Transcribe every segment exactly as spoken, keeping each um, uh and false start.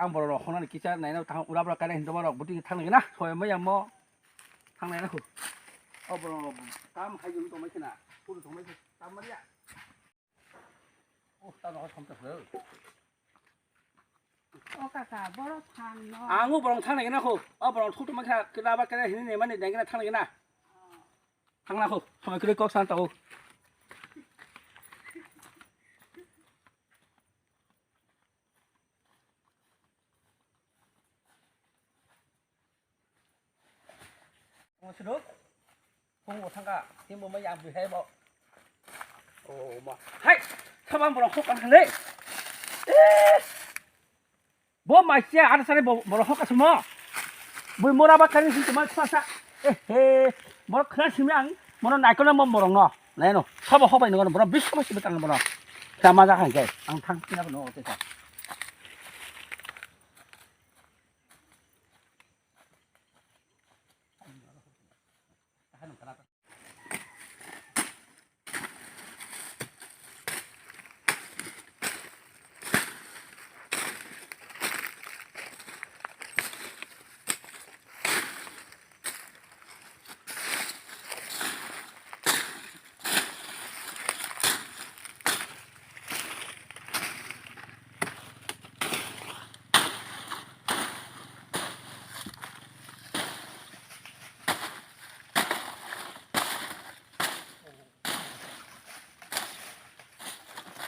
Ang borok rok khonani kisa naina tang ura bra kaina hinwi borok buting thang nai na. Soi mai amo thang nai na khu. O borok rok kam hai jung tong mai khna. Puru tong mai khna. Tam mari ya. Oh, ta no thom ta. O kaka, borok thang no. Ang o borok thang nai na khu. O borok thuk tong mai khna. Kila ba kaina hinwi nai mani dai na thang nai na. Thang na khu. Soi kri kok san ta o. Mo suduk. Phung bo thangka. Tim bo mai yang bihai bo. Oh, ma. Hai. Thabang borok hok kan le. Eh. Bo mai sia ada sare bo borok hok asmo. Bui mora ba kani sin tuma sa sa. Eh he. Borok khna simi ang. Mono naikol mo borok no. Naino. Sabo hok bai no borok bis sabo sibe tang borok. Sama ja khai kai. Ang thang tina no te sa.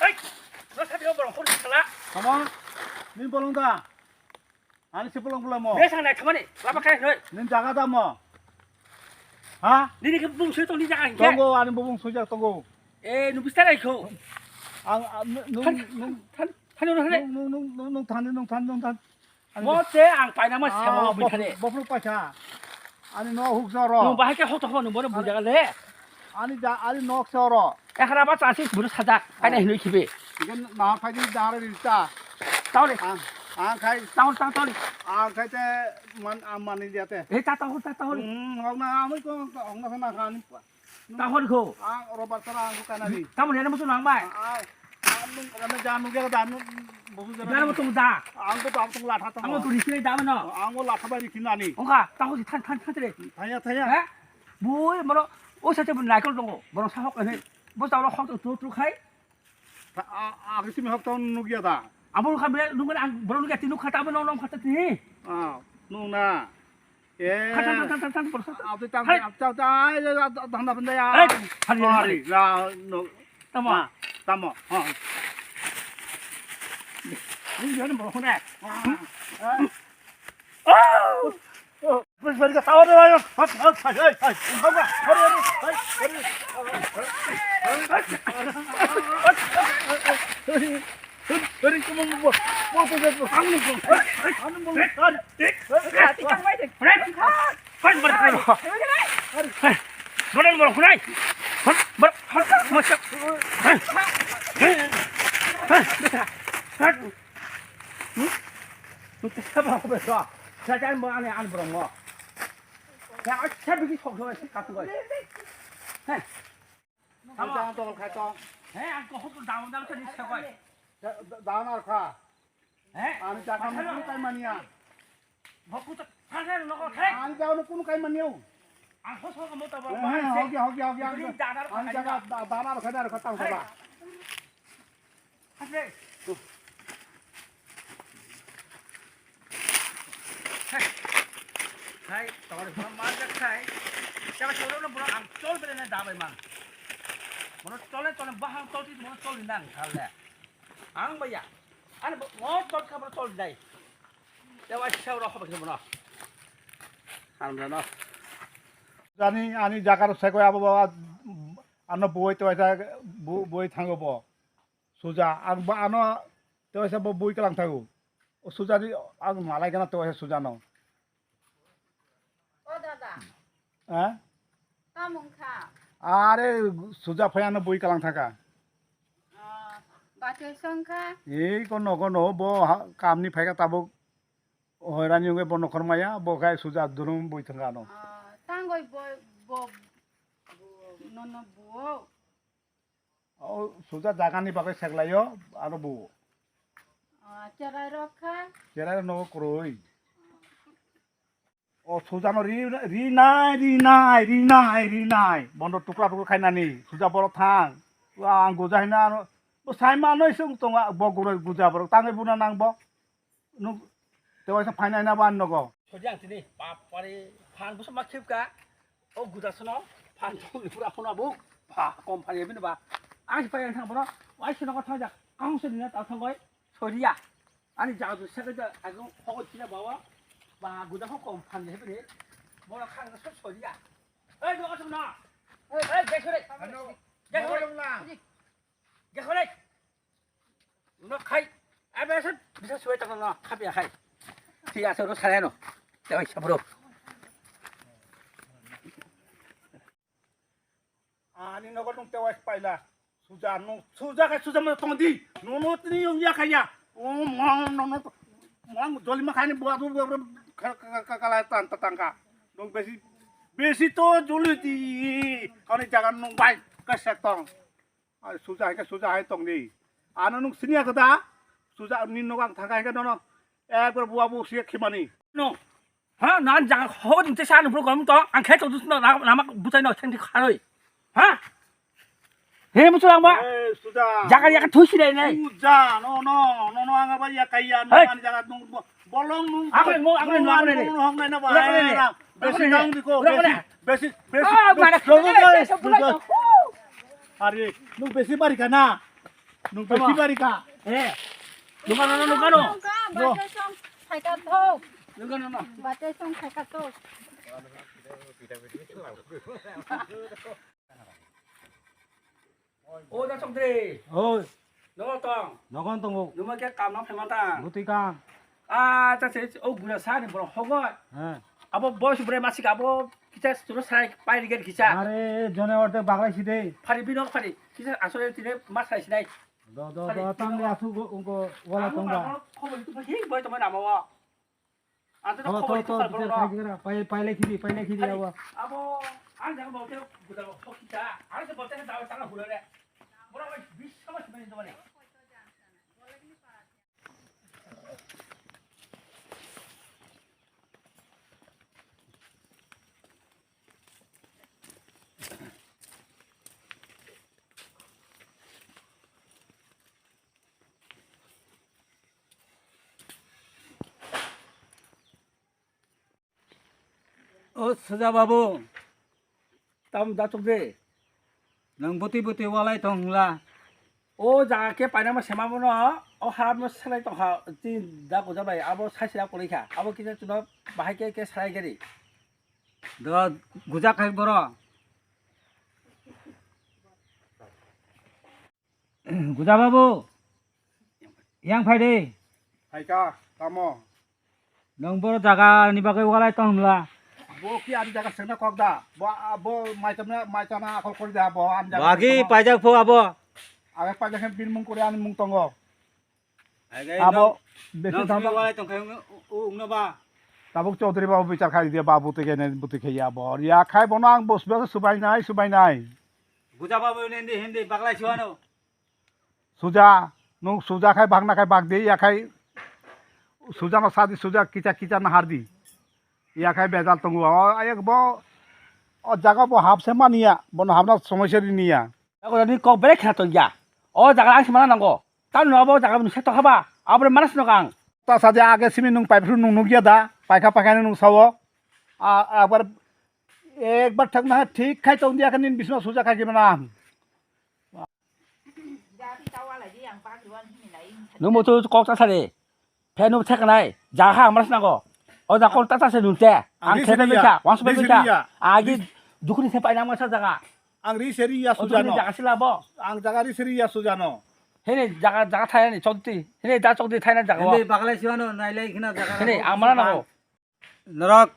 Hei! No sabi o borok hor sala. Tamo? Nini bolong da? Ani se bolong bolong mo? Be sang nai thamani, lama kai noi. Nini jaga da mo? Ha? Nini ke bung sui tong ni jaga hingke. Tongo, ani bung sui jak tongo. Eh, nu bistar ai kho. Ang, ang, nung, nung, nung, Than, than, than, than, than. Nung, nung, nung, nung, nung than, nung than, nung than. Mo te ang paina ma sebo bithane. Bofruk paisa. Ani no huk joro. Nung bahai ke hok to hok nung bore bujaga le. Ani ja, ani nok soro. Ekhara ba chasi buru sajak. Paina hinui khibe. Ikan na phai di dare di ta. Tahu le. Ang, ang khai. Tahu, tahu, tahu le. Ang khai te man, ang mani dia te. Eh, ta tahu, ta tahu le. Hmm, hok na, amui ko, hok na sana khani. Tahor kho. Ang robar sara ang kana di. Kamu yana musu nang bai. Ah, ah, ang nung kana janu gela da nung busu jana. Jana musu da. Ang ko tam tung latha tong. Ang tu risi da mano. Ang ko latha bai risi nani. Ongka, tahor di than than than re. Thaya thaya. Ha? Bui moro o sa te naikol tongo. Borok sahok ene. Bo tawro hok tu tu khai. Tha-, a-, a-, agisi mi hok tong nugya da. Abo kha be nung ang borok nugya tinu khata abo nong nong khata tini. Ah, nung na. Eh. Khata tang tang tang tang borok sa. Abdi tang, hai. Abdi tang, tang, ai, ai, ai, tang, tang, tang, ya. Hai, hari, hari. Sorry, la, no. Tamo. Ah, tamo. Ha. Nung dia ni borok na. Ah. Ah. Sejak mo ani an borok mo. Ya, acha bigi sok sok si katung oi. Hei. Tamo. Jang tong khai tong. Hei, ang ko hok dang dang tani se koi. Da-, da-, dan ar kha. Hei. Ani jaga mo kunu kai mania. Boku to thang thang no ko khai. Ani jaga mo kunu kai mania. Ang ho sok mo ta ba. Hei, hei, hogya, hogya, hogya. Ani jaga da-, dan ar kha, dan ar kha tang kha ba. Hei. Hai, tawari bono majak khai. Chaba choro no bono ang chol bere na dabai man. Bono chole chole bahang chol ti bono chol nang khale. Ang baya. Ani bo mo chol kha bono chol dai. Yawa chau ro khoba bono. Ang no. Jani ani jaga ro sai ko abo baba ano boi to esa boi thango bo. Suja, ang ba ano tewaisa bo bui kalang thago. O suja ni ang malai gana tewaisa suja no. O dada. Ha? Tamung kha. Are suja phai ano bui kalang thaka. Ah, bate songkha. Ei kono kono bo ha-, kamni phaika tabuk hoirani wngwi bo nokhor maya, bo khai suja durum bui thangka ano. Ah, tangoi bo, bo, bo, nono buo. O suja jagani bagwi seklaio, aro buo. Ah, cherai rok kha. Cherai rok nogo kwrwi. O sujano ri, ri nai, ri nai, ri nai, ri nai. Bondo tukra tukra khainani. Suja borok thang. Wa ang guja hina ano. Bo sai ma noi sung tonga bo guro guja borok. Tangwi buna nang bo. Nuk tewaisa phainai na ban nogo. Sodi ang tini bapare phan busa ma khipka. O guja sono phan thong pura phona bu. Ba kom phan yebini ba. Ang si payan thang bono. Wai sono ko thang jak. Ang se dina ta thang goi. Soriya. Ani jaga du saka da ago hogo tina bawa. Ba guda ho kom phan de bini. Bola khang so soriya. Ei do asum na. Ei gekore. Gekore. Gekore. No khai. Abe se bisa suai ta no khabi khai. Ti aso ro sare no. Te oi sabro. Ani nogo nung tewa paila. Suja nung suja ka suja mo tong di. Nung no tini yung ya kaya. O mong no no. Mong joli ma khani bua du bua kala tan ta tangka. Nung besi besi to joli di. Kani jaga nung bai ka setong. Ai suja hai ka suja hai tong di. Ano nung sini ya kada. Suja ni nogo ang thangka hai ka no no. Ekbar bua bu siya khimani. No. Ha, nan jaga ho din te sa nupro gom to, ang khe to dus na, na, nama butai no, thang di kharoi. Ha? He, musu lang ba? Eh, suja. Jaga ya ka thusi dai nai. Suja, no, no, no, no, ang ba ya kaya, no, Hey. Ang jaga nung bo-, bolong nung. Aku yang mau, aku yang mau, aku yang mau. Nung hong nai na ba. Udah, udah, udah. Besi daun di ko, Udah, besi, udah. Besi, besi. Ah, mana Nung, nung, kita, nung, kita, nung, kita. Hari, nung besi bari kana? Nung besi Tama. Bari ka? Eh. Nung ano, nung ano? Nung ka, No. Bate song, khai ka to. Nung ano, no? Bate song, khai ka to. O da chokdri. Oi. Nogo tong. Nogon tongo. Numa khe kam no phaima ta. Butwi kam. Ah, ta se o gura sa ni borok hogo. He. Abo boys bure masik abo kicha suru sai pai rigen kicha. Are jone orte baglai si de. Phari bino phari. Kicha asole tine ma sai sinai. Do do Phari do tang bino. De asu go go wala Abo tong ba. Abo khobor tu hi boy to mana mawa. Ante Tho, khobor tho, tu tho, phar bichar borok. Khai digra, pai, pai lekhi di, pai lekhi di, Hai, abo. Abo, ang jaga bolte guda hokita, ang se bolte dawa tanga hulare. Borok bai bis sama sibani domani. O Suja babu, tam datuk de. Nang boti boti walai tong hla. O jaga ke paina ma sema bono, o harap no selai tong ha, ti da goja bai, abo sai sila kuli kha, abo kisa chuno bahai ke ke selai gari. Do guja khai boro. Guja babu, yang phai de. Phaikha, tamo? Nang boro jaga ni bagwi walai tong hla. Bo ki ani jaga sengna kok da? Bo, bo mai tamna, mai tana akol kori da, bo ani jaga Bagi sengna. Paijak pho abo. Age paijak khe bin mung kori ani mung tongo. Abo besi Nang thangma. Simi walai tong khai ung, ung no ba? Tabuk Chaudhary babu bichar khai dia babu te kene buti khai ya bo. Ya khai bono ang bos bos subai nai, subai nai. Guja babu ne hindi, hindi, baglai siwano. Suja, nung suja khai bagna khai bagdi, ya khai suja no sadi suja kicha kicha na hardi. Ya khai bejal tongo. O, ayek bo, o jaga bo hapse mania, bono hapna somosya ri niya. Ako ni kok bere kha to ya. O jaga ang simana nango. Tamo no abo jaga ni seto haba. Abore manas no kang. Ta sadi age simi nung pai phru nung nugya da. Paikha paikha nung sawo. A, abar ekbar thak na thik khai tong dia kan nin bisma suja khai gimana. Nung bo tu kok ta sari. Phe nung thek nai. Jaga ha amras nago. O jaga kok ta ta se nung te. Ang thek na beka. Wang se beka. Agi dukuni se pai nang masa jaga. Ang ri seri ya suja no. Jaga sila bo. Ang jaga ri seri ya suja no. Hene jaga jaga thai ni chokti. Hene da chokti thai na jaga. Hene baglai siwano nailai khina jaga. Hene amara nago. Norok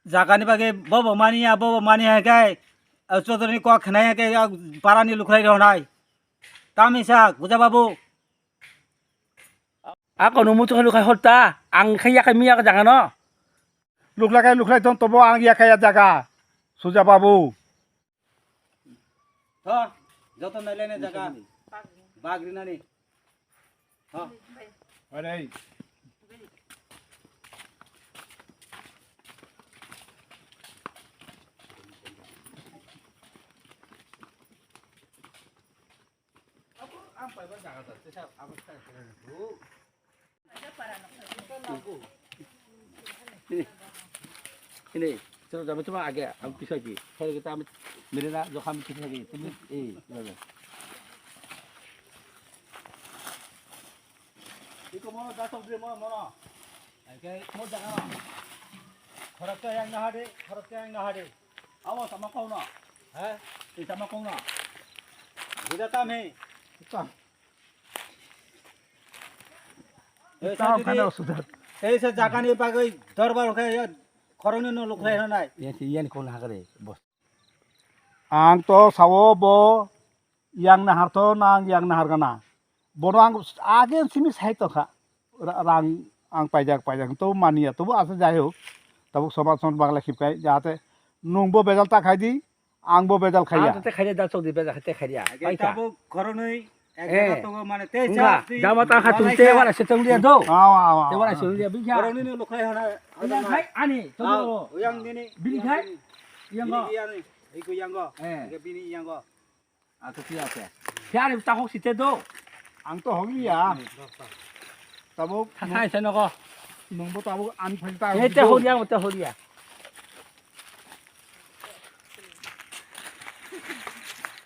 jagani bagwi bobo mani ya, bobo mani hai kai, ah, Chaudhary ni kok khnai hai kai, ah, para ni lukhrai rok nai. Tamisa, Guja babu. Ako no mutu lukhai hota, ang khai ya kai miya jaga no. Lukhlai kai lukhlai tong tobo ang ya kai ya jaga. Suja babu. Tho, joto nailai nai jaga. Bag rinani. Tho. Ore. Ini, coba, coba, coba agak, aku pisah lagi. Saya kita ambil, mereka, jauh kami pisah lagi. Tunggu, eh, coba. Iko mono, dasok dre mono, mono. Oke, mo jaga no. Khorok khe yang nahade, khorok khe yang nahade. Awo sama kau no. He? Ti sama kau no. Bida tam he. Tam. Ei, tam sa jodi, khana sudar. Ei, sa jaga ni bagwi dorbar khe, ya, khorok ni no lukhai hanai. Yan si, yan kau nahakare, bos. Ang to sawo bo yang nahar to nang yang nahar gana. Bono ang age simi sai tongkha. Ra-, rang ang paijak, paijak to mania, tobo asa jai hok. Tabuk somat somat bagla khipkai, jahate nungbo bejal ta khai di, angbo bejal khaiya. Ang to te khaiya, da chok di bejal te khaiya. Age paikha. Tabuk khoroknwi, eh, ekjona tongo mane te wngkha, chak di. Jama ta kha tum te wara se tong dia do. Awa, awa, awa. Te wara se tong dia bikha. Khoroknwi no lukhai hana. Yang khai ani, to do. Yang dini. Bini khai? Yang dini. Yang go. Bini yang ni. Iko yang go. Eh. Age bini yang go. Ato phiya khe. Phiya ni ta hok site do. Ang to hok liya. Tabuk. Thasai se nogo. Nungbo tabuk ani phai ta. He te hok liya, te hok liya.